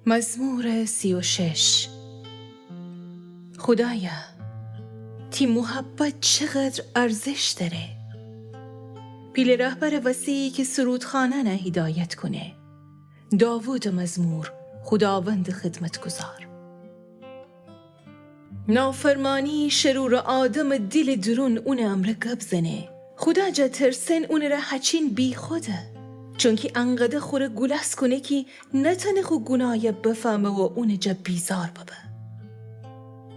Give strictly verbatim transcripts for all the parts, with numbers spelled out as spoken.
مزمور سی و شش. خودایا، تی محبت چقدر ارزش دأره! پیله رهبرٚ وسی کی سرودخانأنَ هیدایت کونه. داوودٚ مزمور، خوداوندٚ خدمتگذار. نافرمانی شرورٚ آدمٚ دیلٚ دورون اونٚ امرأ گب زنه. خودا جا ترسئن اونٚره هچین بیخوده. چونکی انقدر خوره گولأس کونه کی نتأنه خو گوناهَ بفهمه و اونٚ جا بیزار ببه.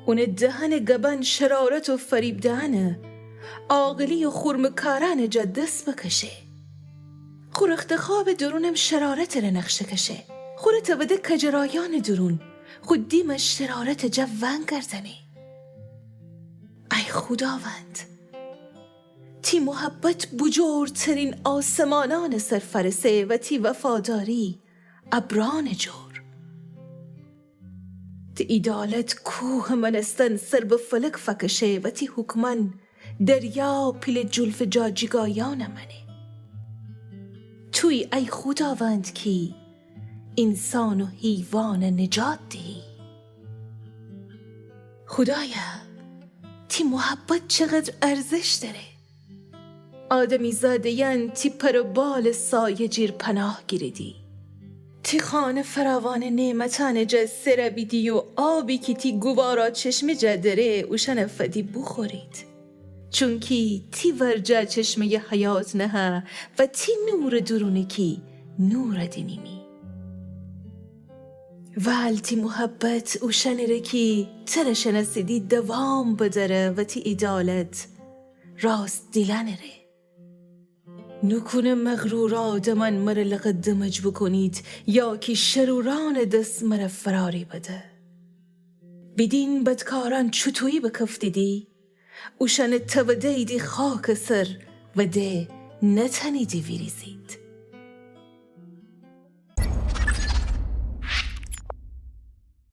اونٚ دهنٚ گبأن شرارت و فریب دهنه، عاقلی و خورمه کارأنٚ جا دس بکشه. خو رختخوابٚ دورونم شرارتٚ ره نقشه کشه. خوره توده کجرایأنٚ دورون، خو دیمَ شرارتٚ جا ونگردنه. ای خوداوند، تی محبت بوجورترین آسمانأنٚ سر فأرسه و تی وفاداری ابرأنٚ جور. تی عیدالت کوهٚ مأنستن سر به فلک فأکشه و تی حکمأن دریا پیله جلفٚ جا جیگایأنٚ مأنه. تویی ای خوداوند کی اینسان و حیوانَ نجات دهی. خودایا، تی محبت چقدر ارزش دأره! آدمیزاده‌یأن تی پر و بالٚ سایه جیر پناه گیریدی. تی خانه فراوانٚ نعمتأنٚ جا سر بیدی و آبی کی تی گوارا چشمه جا دأره اوشأنَ فدی بوخورید. چونکی تی ورجه چشمه‌یٚ حیات نهه و تی نورٚ دورونه کی نورَ دینیمی. ول تی محبت اوشأنٚ ره کی تره شنأسیدی دوام بدأره و تی عیدالت راست دیلأنٚ ره. نوکونه مغرور آدمأن مره لقدمج بوکونید، یا کی شرورأنٚ دس مره فراری بده. بیدین بدکارأن چوطویی بکفتیدی، اوشأنَ توده‌ییدی خاکٚ سر و ده نتأنیدی ویریزید.